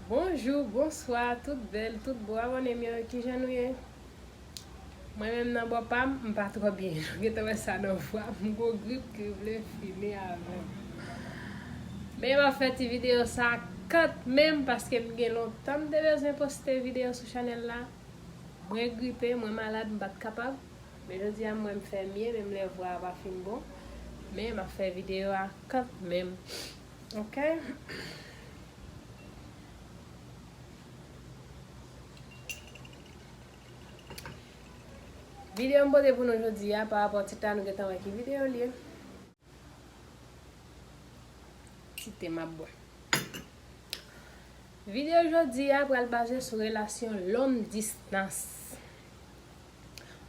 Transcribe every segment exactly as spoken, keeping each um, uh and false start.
Bonjou, bonswa, tout bèl, tout bo abòne m yo, kijan nou ye? Mwen menm nan bò pa m, m pa twò byen. Nou gentan wè sa nan vwa m, m gon grip ki vle fini avè m. Men m ap fè ti videyo sa kanmenm paske m gen lontan m te bezwen poste videyo sou chanèl la. Mwen gripe, mwen malad, m pa t kapab. Men jodi a mwen m fè mye, menm lè vwa a pa fin bon. Men m ap fè videyo a kanmenm. Ok? Videyo m pote pou nou jodi a, pa rapò tit la, nou gentan wè ki videyo l ye. Ti te m ap bwè. Videyo jodi a pral baze sou relasyon long distans.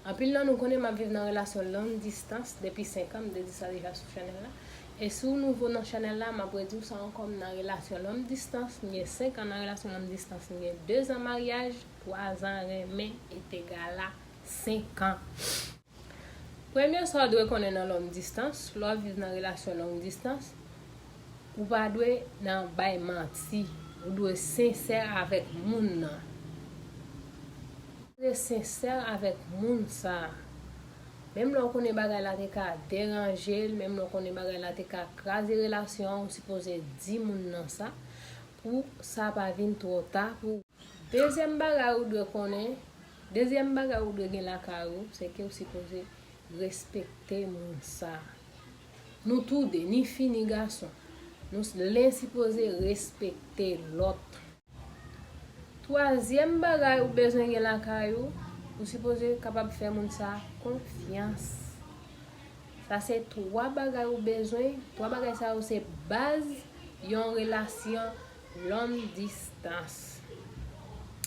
Anpil nan nou konnen m ap viv nan relasyon long distans depi senk an, m te di sa deja sou chanèl la. E si w nouvo nan chanèl la, m ap redi w sa ankò, m nan relasyon long distans, m gen senk an nan relasyon long distans, m gen de zan maryaj, twa zan renmen, et cetera, senk an. Premye sa w dwe konnen nan long distans, lè w ap viv nan relasyon long distans, ou pa dwe nan bay manti. Ou dwe sensè avèk moun nan. Ou dwe sensè avèk moun sa. Menm lè w konnen bagay la te ka deranje l, menm lè w konnen bagay la te ka kraze relasyon an, ou sipoze di moun nan sa pou sa pa vin twò ta pou Dezyèm bagay ou dwe konnen, dezyèm bagay ou dwe gen lakay ou, se ke ou sipoze respekte moun sa. Nou tou de, ni fi ni gason, nou s- len sipoze respekte lòt. Twazyèm bagay ou bezwen gen lakay ou, ou sipoze kapab fè moun sa konfyans. Sa se twa bagay ou bezwen. Twa bagay sa yo se baz yon relasyon long distans.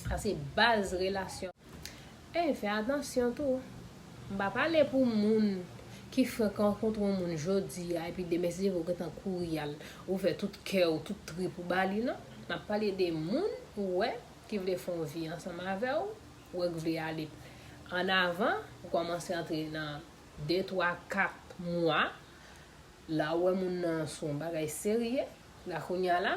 Sa se baz relasyon. E fè atansyon tou. M pa pale pou moun ki fenk rankontre yon moun jodi a, epi demen si Dye vle ou gentan kouri al, ou fè tout kè w, tout trip ou ba li, non. M ap pale de moun ou wè ki vle fè yon vi ansanm avè w, ou wè k vle ale ann avan, ou kòmanse antre nan de, twa, kat mwa, la ou wè moun nan sou yon bagay serye, la kounye a la,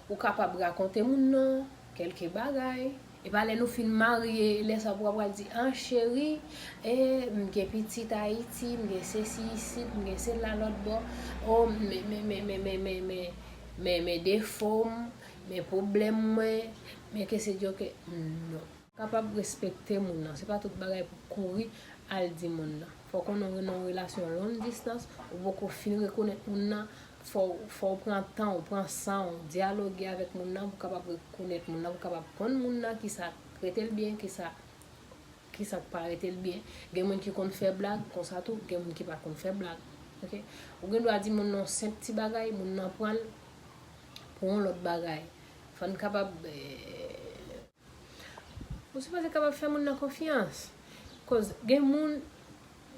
ou kapab rakonte moun nan kèlke bagay. E pa lè nou fin marye, lè sa pou w pral di, "Ah, cheri, e, m gen pitit Ayiti, m gen sesi isit, m gen sela lòt bò. O, men, men, men, men, men, men, men, men, men defo m, men pwoblèm mwen, men ke se Dye ke," non. Kapab respekte moun nan. Se pa tout bagay pou kouri al di moun nan. Fò w konnen w nan yon relasyon long distans, ou poko fin rekonèt moun nan, fò, fò w pran tan, w pran san w, dyaloge avèk moun nan pou w kapab rekonèt moun nan, pou w kapab konn moun nan, kisa k rete l byen, kisa, kisa k pa rete l byen. Gen moun ki konn fè blag, konsa tou, gen moun ki pa konn fè blag. Ok? Ou gen dwa di moun nan yon senp ti bagay, moun nan pran l pou yon lòt bagay. Fò n kapab, eh, Ou sipoze kapab fè moun nan konfyans. Koz gen moun,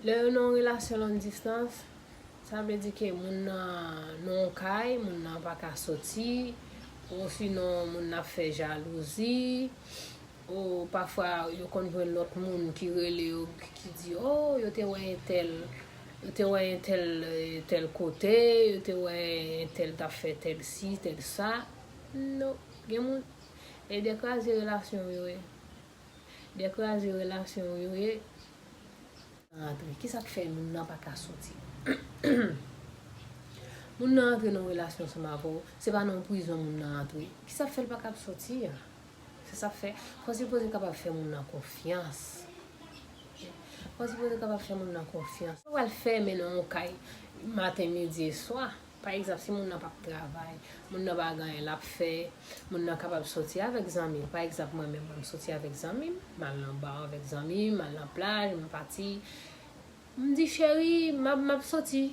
lè yo nan yon relasyon long distans, sa vle di ke moun nan nan yon kay, moun nan pa ka soti, osinon moun nan ap fè jalouzi, o pafwa yo konn jwenn lòt moun ki rele yo, ki di, o, yo te wè entèl, yo te wè entèl, eh, tèl kote, yo te wè entèl t ap fè tèl si, tèl sa. Non, gen moun, e de kraze relasyon yo ye. De kraze relasyon yo ye. Antre. Kisa k fè moun nan pa ka soti? Moun nan antre nan yon relasyon ansanm avè w, se pa nan yon prizon moun nan antre. Kisa k fè l pa kab soti a? Se sa k fè, fò w sipoze kapab fè moun nan konfyans. Fò w sipoze kapab fè moun nan konfyans. Ou pral fèmen nan yon kay maten, midi e swa. Pa egzanp, si moun nan p ap travay, moun nan pa gen anyen l ap fè, moun nan kapab soti avèk zanmi l. Pa egzanp, mwen menm, mwen m soti avèk zanmi m, m al nan ba avèk zanmi m, m al nan plaj, m pati. M di, "Cheri, m ap, m ap soti.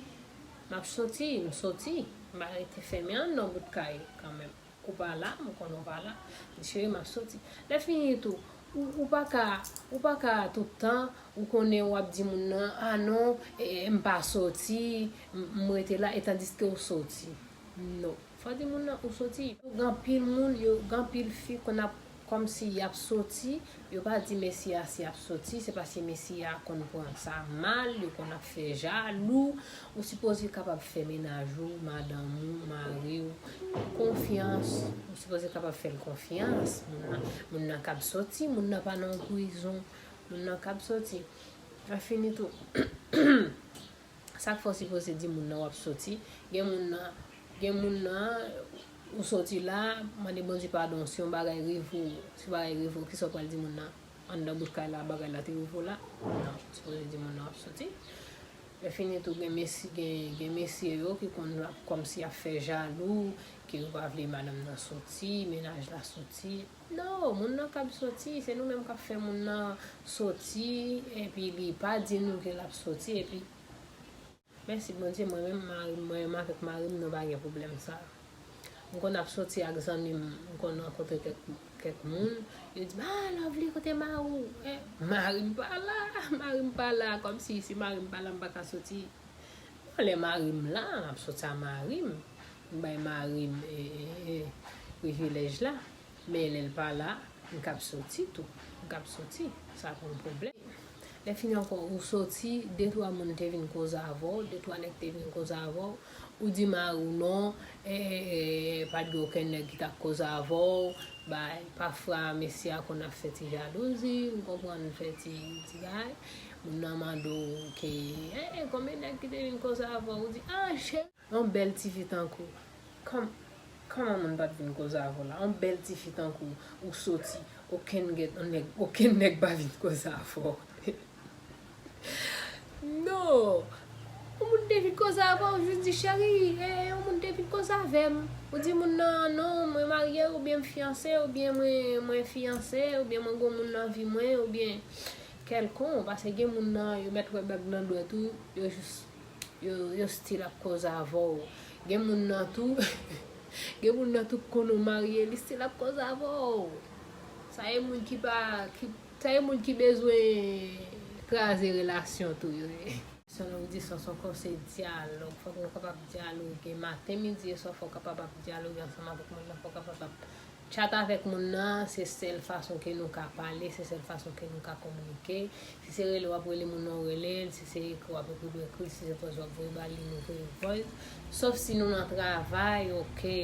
M ap soti, m soti." M pa rete fèmen anndan bout kay kanmenm. Ou pa la, m konnen w pa la. M di, "Cheri, m ap soti." Lè fini tou, ou, ou pa ka, ou pa ka tout tan, ou konnen w ap di moun nan, "A non, e, e, m pa soti, m, m rete la," e tandiske w soti. Non. Fò di moun nan ou soti. Gen anpil moun, yo, gen anpil fi konn ap Kòmsi y ap soti, yo pa di mesye a si y ap soti, se paske mesye a konn pran sa mal, yo konn ap fè jalou. Ou sipoze kapab fè mennaj ou, madanm ou, mari w konfyans. Ou sipoze kapab fè l konfyans. Moun nan, moun nan kab soti, moun nan pa nan prizon. Moun nan kab soti. Lè fini tou. Sa k fè w sipoze di moun nan w ap soti? Gen moun nan, gen moun nan, ou soti la, mande Bondye padon si yon bagay rive w, si bagay rive w, kisa w pral di moun nan? Anndan bout kay la, bagay la te rive w la? Non, ou sipoze di moun nan w ap soti. Lè fini tou, gen mesye, gen, gen mesye yo ki konn ap kòmsi ap fè jalou, ke yo pa vle madanm nan soti, mennaj la soti. Non, moun nan kab soti, se nou menm k ap fè moun nan soti, epi li pa di nou ke l ap soti, epi mèsi Bondye, mwen menm, mari m, mwen menm avèk mari m, nou pa gen pwoblèm sa. M konn ap soti ak zanmi m, m konn rankontre kèk, kèk moun, yo di m, "Ah, Lovely, kote mari w?" Eh, mari m pa la, mari m pa la, kòmsi si mari m pa la, m pa ka soti. Bon, lè mari m la, m ap soti a mari m. M bay mari m, e, e, e, privilèj la. Men lè l pa la, m kab soti tou. M kab soti. Sa pa yon pwoblèm. Lè fini ankò, ou soti, de twa moun te vin koze avè w, de twa nèg te vin koze avè w, ou di mari w non, e, e, e, pa t gen okenn nèg ki t ap koze avè w, bay, pafwa mesye a konn ap fè ti jalouzi, m konprann fè ti, ti bagay, moun nan mande w ke, e, e, konbyen nèg ki te vin koze avè w, ou di, ah, cheri, yon bèl tifi tankou w. Kòm, kòman moun pa t vin koze avè w la? Yon bèl tifi tankou w, ou soti, okenn nèg, okenn nèg pa vin koze avè w. Non! Yon moun te vin koze avè w, ou jis di, cheri, e, yon moun te vin koze avè m. Ou di moun nan, non, mwen marye, oubyen m fiyanse, oubyen mwen, mwen fiyanse, oubyen mwen gon moun nan vi mwen, oubyen kèlkonk, paske gen moun nan, yo mèt wè bag nan dwèt ou, yo jis, yo, yo still ap koze avè w. Gen moun nan tou, gen moun nan tou konn ou marye, li still ap koze avè w. Sa e moun ki pa, ki, sa e moun ki bezwen kraze relasyon tou yo ye. Sè Love di sa, se yon konsèy dyalòg. Fòk nou kapab dyaloge maten, midi e swa. Fòk w kapab ap dyaloge ansanm avèk moun nan. Fòk w kapab ap chat avèk moun nan. Se sèl fason ke nou ka pale, se sèl fason ke nou ka kominike. Si se rele w ap rele moun nan, w rele l. Si se ekri w ap ekri, w ekri l. Si se voice w ap voye ba li, nou voye voice. Sòf si nou nan travay, oke.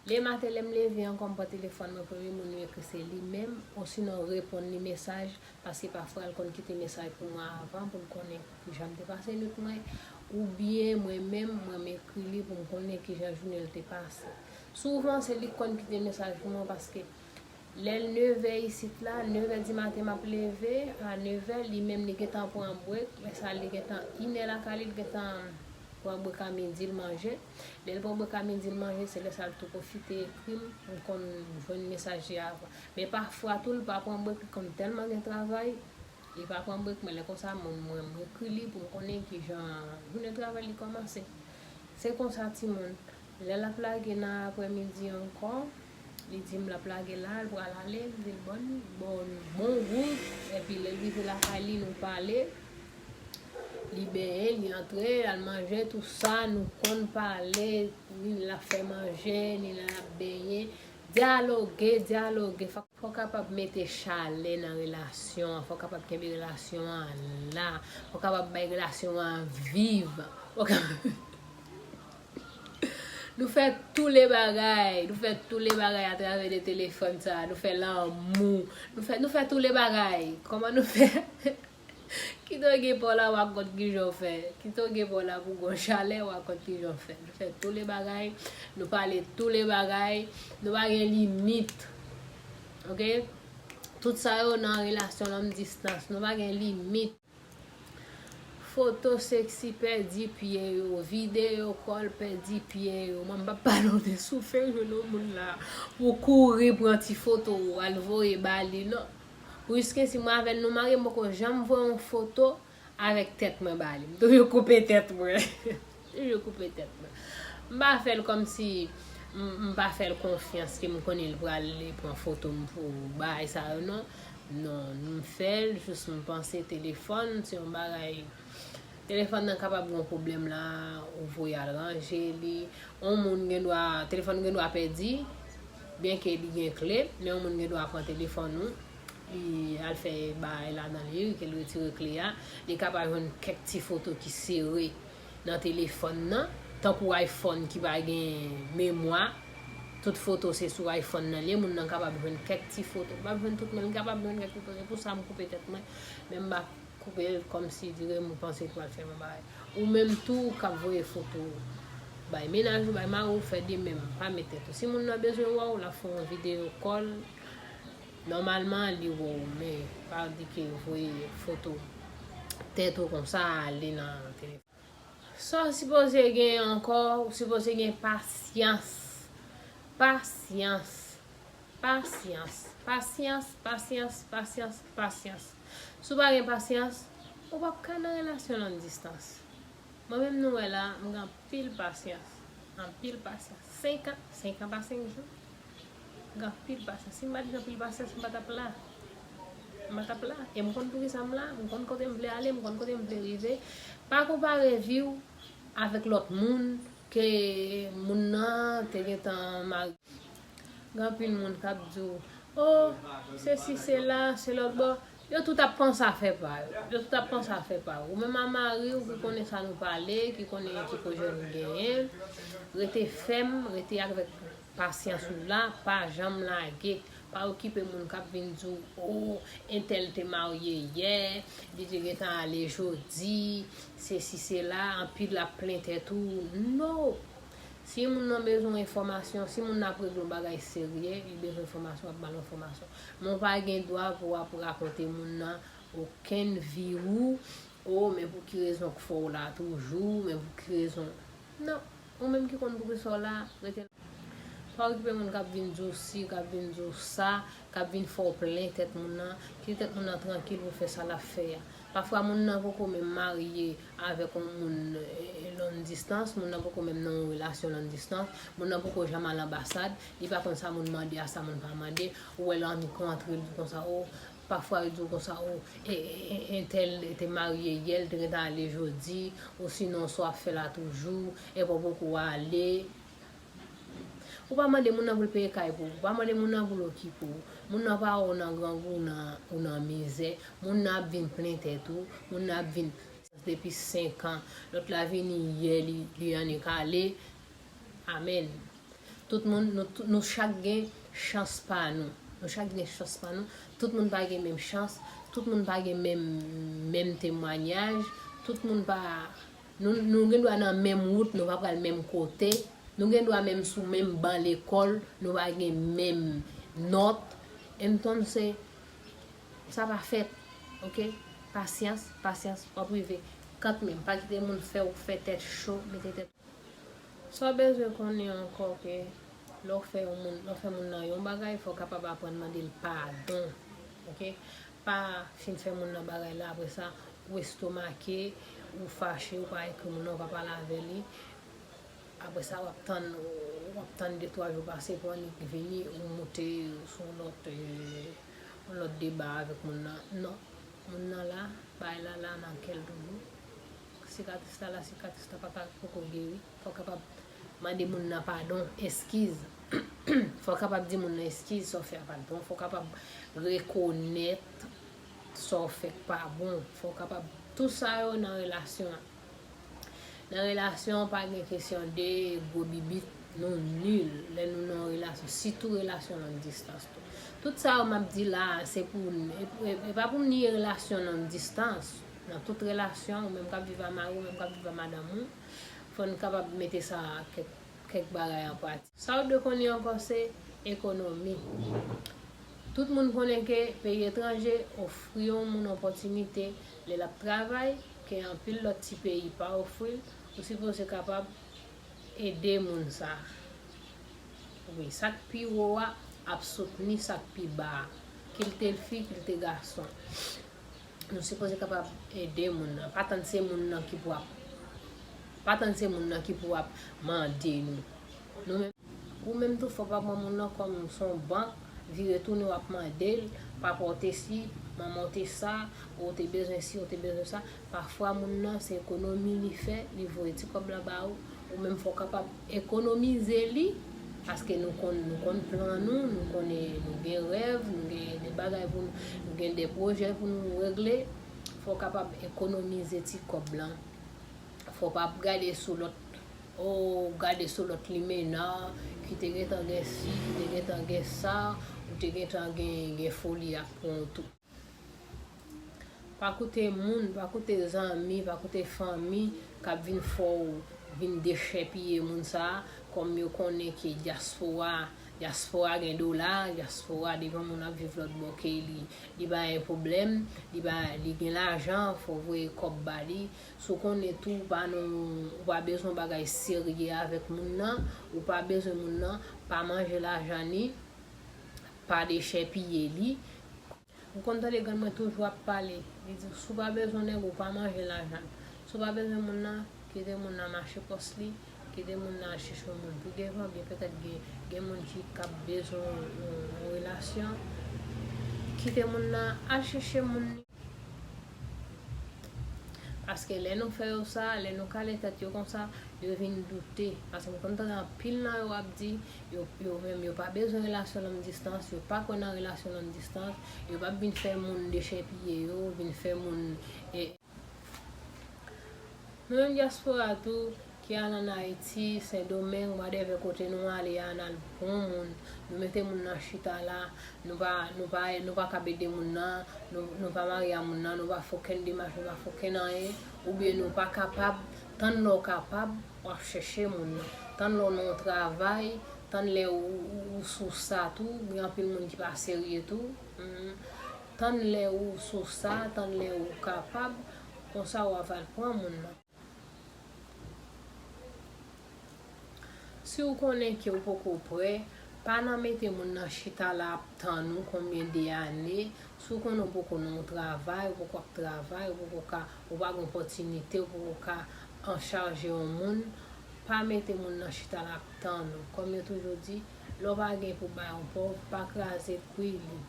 Lematen, lè m leve ankò, m pran telefòn mwen, premye moun m ekri se li menm, osinon reponn li mesaj, paske pafwa l konn kite mesaj pou mwen avan, pou l konnen kijan m te pase nwit mwen, oubyen mwen menm, mwen m ekri li pou m konnen kijan jounen l te pase. Souvan, se li k konn kite mesaj pou mwen, paske lè l nevè isit la, nevè di maten m ap leve, a nevè, li menm li gentan pran break, lè sa li gentan inè lakay li, li gentan pran break a midi, l manje. Lè l pran break a midi, l manje, se lè sa l tou pwofite ekri m, m konn jwenn mesaj li avan. Men pafwa tou, l pa pran break, li konn tèlman gen travay, li pa pran break, men lè konsa, mwen, mwen, m ekri li pou m konnen kijan jounen travay li kòmanse. Se konsa, timoun. Lè l ap lage nan aprèmidi ankò, li di m l ap lage la, l pral ale, m di l bon, bon, bon wout. Epi lè l rive lakay li, nou pale. Li benyen, li antre, l al manje, tou sa, nou konn pale, ni l ap fè manje, ni l ap benyen. Dyaloge, dyaloge. Fò, fò kapab mete chalè nan relasyon an, fò kapab kenbe relasyon an la, fò kapab bay relasyon an viv. Fò kapab Nou fè tou le bagay. Nou fè tou le bagay atravè de telefòn sa. Nou fè lanmou. Nou fè, nou fè tou le bagay. Kòman nou fè? Kite w gen pa w la, w a konn kijan w fè. Kite w gen pa w la pou gon chalè, w a konn kijan w fè. Nou fè tou le bagay. Nou pale tou le bagay. Nou pa gen limit. Oke? Tout sa yo nan relasyon long distance. Nou pa gen limit. Foto seksi pèdi pye yo, videyo kòl pèdi pye yo. Mwen m p ap pale w de soufè jwenn yon moun la pou kouri pran ti foto ou al voye ba li, non. Piske si mwen avè l nou marye, m poko janm voye yon foto avèk tèt mwen ba li. M toujou koupe tèt mwen. Toujou koupe tèt mwen. M pa fè l kòmsi m, m pa fè l konfyans ke m konnen l pral pran foto m pou bagay sa yo, non. Non, m fè l, jis m panse telefòn, se yon bagay, telefòn nan kapab gen yon pwoblèm la, ou voye al ranje li. Yon moun gen dwa, telefòn gen dwa pèdi. Byenke li gen kle, men yon moun gen dwa pran telefòn ou, li al fè bagay ladan li, ke l retire kle a, li ka pa jwenn kèk ti foto ki sere nan telefòn nan, tankou iPhone ki pa gen memwa, tout foto se sou iPhone nan li ye, moun nan kapab jwenn kèk ti foto, li pa jwenn tout, men li kapab jwenn kèk foto, se pou sa m koupe tèt mwen, men m pa koupe l kòmsi dire m panse l pral fè m yon bagay. Ou menm tou k ap voye foto w bay mennaj ou, bay mari w, fè de menm, pa met tèt ou. Si moun nan bezwen wè w, l ap fè yon videyo call, nòmalman li wè w, men pa di ke voye foto tèt ou konsa ale nan telefòn. Sa w sipoze gen ankò, ou sipoze gen pasyans. Pasyans. Pasyans. Pasyans, pasyans, pasyans, pasyans. Si w pa gen pasyans, ou p ap ka nan relasyon long distans. Mwen menm nou wè la, m gen anpil pasyans. Anpil pasyans. Senk an, senk an pa senk jou. M gen anpil pasyans. Si m pa t gen anpil pasyans, m pa t ap la. M pa t ap la. E m konn poukisa m la. M konn kote m vle ale, m konn kote m vle rive. Pa konpare vi w avèk lòt moun ke moun nan te gentan marye. Gen anpil moun k ap di w, "O, sesi, sela, se lòt bò." Yo tout ap panse afè pa yo. Yo tout ap panse afè pa yo. Ou menm a mari w ki konnen sa nou pale, ki konnen ki pwojè nou genyen, rete fèm, rete avèk pasyans ou la, pa janm lage. Pa okipe moun k ap vin di w, "O, entèl te marye yè, li te gentan ale jodi, sesi, sela," anpil ap plen tèt ou. No! Si moun nan bezwen enfòmasyon, si moun nan ap regle yon bagay serye, li bezwen enfòmasyon, w ap ba l enfòmasyon. Men w pa gen dwa pou w ap rakonte moun nan okenn vi ou. O, men pou ki rezon k fè w la toujou, men pou ki rezon. Non, ou menm ki konn poukisa w la, rete la. Pa okipe moun k ap vin di w si, k ap vin di w sa, k ap vin fè w plen tèt moun nan. Kite tèt moun nan trankil pou fè sa l ap fè a. Pafwa moun nan poko menm marye avèk yon moun eh, long distans, moun nan poko menm nan yon relasyon long distans, moun nan poko janm al anbasad, li pa konn sa moun mande a sa moun pa mande, ou wè l annik rantre, l di konsa, o, pafwa yo di w konsa, o, e, e, e, entèl te marye yè, l te gentan ale jodi, osinon sa w ap fè la toujou, e pa w poko ale. Ou pa mande moun nan pou l peye kay pou ou, ou pa mande moun nan pou l okipe w. Moun nan pa wè w nan grangou, ou nan, ou nan mizè, moun nan ap vin plen tèt ou, moun nan ap vin depi senk an, lòt la vini yè, li, li annik ale. Amèn. Tout moun, nou, tou- nou chak gen chans pa nou. Nou chak gen chans pa nou. Tout moun pa gen menm chans. Tout moun pa gen menm, menm temwayaj. Tout moun pa, nou, nou gen dwa nan menm wout, nou pa pral menm kote. Nou gen dwa menm sou menm ban lekòl, nou pa gen menm nòt. Entonse, sa pa fèt, oke? Pasyans, pasyans, w ap rive. Kanmenm, pa kite moun fè w fè tèt cho, mete tèt. Sa w bezwen konnen ankò ke lè w fè yon moun, lè w fè moun nan yon bagay, fò w kapab aprann mande l padon, oke? Pa fin fè moun nan bagay la, apre sa, ou estomake, ou fache, ou pa ekri moun nan, ou pa pale avè li. Apre sa, w ap tann, w ap tann de twa jou pase pou annik vini, ou moute sou yon lòt, eh, yon lòt deba avèk moun nan. Non. Moun nan la, bagay la la nan kè l toujou. Sikatris la la, sikatris la pa ka poko geri. Fò w kapab mande moun nan padon, eskiz. Fò w kapab di moun nan eskiz, sa w fè a pa t bon. Fò w kapab rekonèt sa w fè k pa bon. Fò w kapab, tout sa yo nan relasyon an. Nan relasyon, pa gen kesyon de gwo bibit, nou nil lè nou nan yon relasyon, sitou relasyon long distans tou. Tout sa yo m ap di la a, se pou, e, e, e pa pou niye relasyon long distans. Nan tout relasyon, ou menm k ap viv a mari w, ou menm k ap viv a madanm ou, fò n kapab mete sa kèk, kèk bagay an pratik. Sa w dwe konnen ankò se ekonomi. Tout moun konnen ke peyi etranje ofri yon moun opòtinite lè l ap travay ke anpil lòt ti peyi pa ofri l, ou sipoze kapab ede moun sa a. Wi, sa k pi wo a ap soutni sa k pi ba a, ki l te fi, ki l te gason. Nou sipoze kapab ede moun nan. Pa tann se moun nan ki pou ap, pa tann se moun nan ki pou ap mande nou. Nou menm, ou menm tou fò w pa pran moun nan kòm se yon bank, vire tounen w ap mande l, papa w te si, manman w te sa, ou te bezwen si, ou te bezwen sa. Pafwa moun nan se ekonomi li fè, li voye ti kòb la ba ou, ou menm fò w kapab ekonomize li, Paske nou konn, nou konn plan nou, nou konnen nou gen rèv, nou gen de bagay pou nou, nou gen de pwojè pou nou regle. Fò w kapab ekonomize ti kòb lan. Fò w pa ap gade sou lòt, o, gade sou lòt limena ki te gentan gen si, ki te gentan gen sa, ou te gentan gen, gen foli ak pran w tou. Pa koute moun, pa koute zanmi, pa koute fanmi k ap vin fè w vin dechèpiye moun sa a, kòm yo konnen ke dyaspora, dyaspora gen dola, dyaspora depi yon moun ap viv lòt bò ke li, li pa gen pwoblèm, li pa, li gen lajan, fò w voye kòb ba li. Si w konnen tou, ou pa nan, ou pa bezwen bagay serye avèk moun nan, ou pa bezwen moun nan, pa manje lajan ni, pa dechèpiye li. M konn tande grann mwen toujou ap pale. Li di, si w pa bezwen nèg ou, pa manje lajan l. Si w pa bezwen moun nan, kite moun nan mache pòs li, kite moun nan al chèche yon moun pi devan, byen petèt gen, gen moun ki k ap bezwen yon, yon, yon relasyon. Kite moun nan al chèche moun li. Paske lè nou fè yo sa, lè nou kale tèt yo konsa, yo vin doute. Paske m konn tande anpil nan yo ap di, yo, yo menm, yo pa bezwen relasyon long distance, yo pa kwè nan relasyon long distance, yo p ap vin fè moun dechèpiye yo, vin fè moun, e, nou menm dyaspora tou, ki al ann Ayiti, Sendomeng, whatever kote nou ale a, n al pran moun, nou mete moun nan chita la, nou pa, nou pa, nou pa kab ede moun nan, nou, nou pa marye a moun nan, nou pa fè okenn demach, nou pa fè okenn anyen, oubyen nou pa kapab, tann lè w kapab, w ap chèche moun nan. Tann lè w nan yon travay, tann lè ou, ou, ou sou sa tou, gen anpil moun ki pa serye tou. Hmm. Tann lè ou sou sa, tann lè ou kapab, konsa w ap al pran moun nan. Si w konnen ke w poko prè, pa nan mete moun nan chita la ap tann ou konbyen de ane. Si w konnen w poko nan yon travay, ou poko ap travay, ou poko ka, ou pa gen opòtinite, ou poko ka anchaje yon moun, pa mete moun nan chita la ap tann ou. Kòm yo toujou di, lè w pa gen pou bay yon pòv, pa kraze kwi li.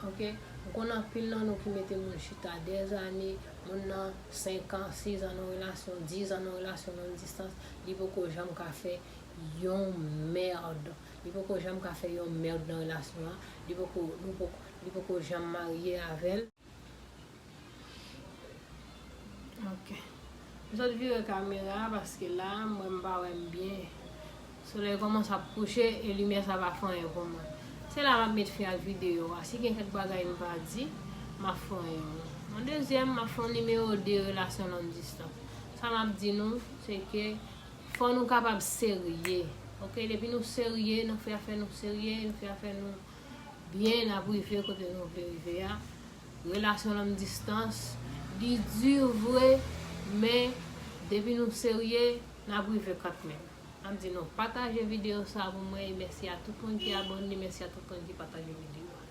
Oke? M konn anpil nan nou ki mete moun chita dèzane, moun nan senk an, sis an nan relasyon, dis an nan relasyon long distance, li poko janm ka fè yon merde. Li poko janm ka fè yon merde nan relasyon an. Li poko, li poko, li poko janm marye avè l. Ok. M sot vire kamera a paske la, mwen m pa wè m byen. Solèy kòmanse ap kouche e limyè sa pa fè anyen pou mwen. Se la m ap met fen ak videyo a. Si gen kèk bagay m pa di, m ap fè yon. Yon dezyèm, m ap fè yon nimewo de relasyon long distance. Sa m ap di nou, se ke fò nou kapab serye. Ok, depi nou serye, nou fè afè nou serye, nou fè afè nou byen, n ap rive kote nou vle rive a. Relasyon long distance, li di vre, men depi nou serye, n ap rive kantmenm. N ap di nou pataje videyo sa pou mwen, e mèsi a tout moun ki abòne, mèsi a tout moun ki pataje videyo a.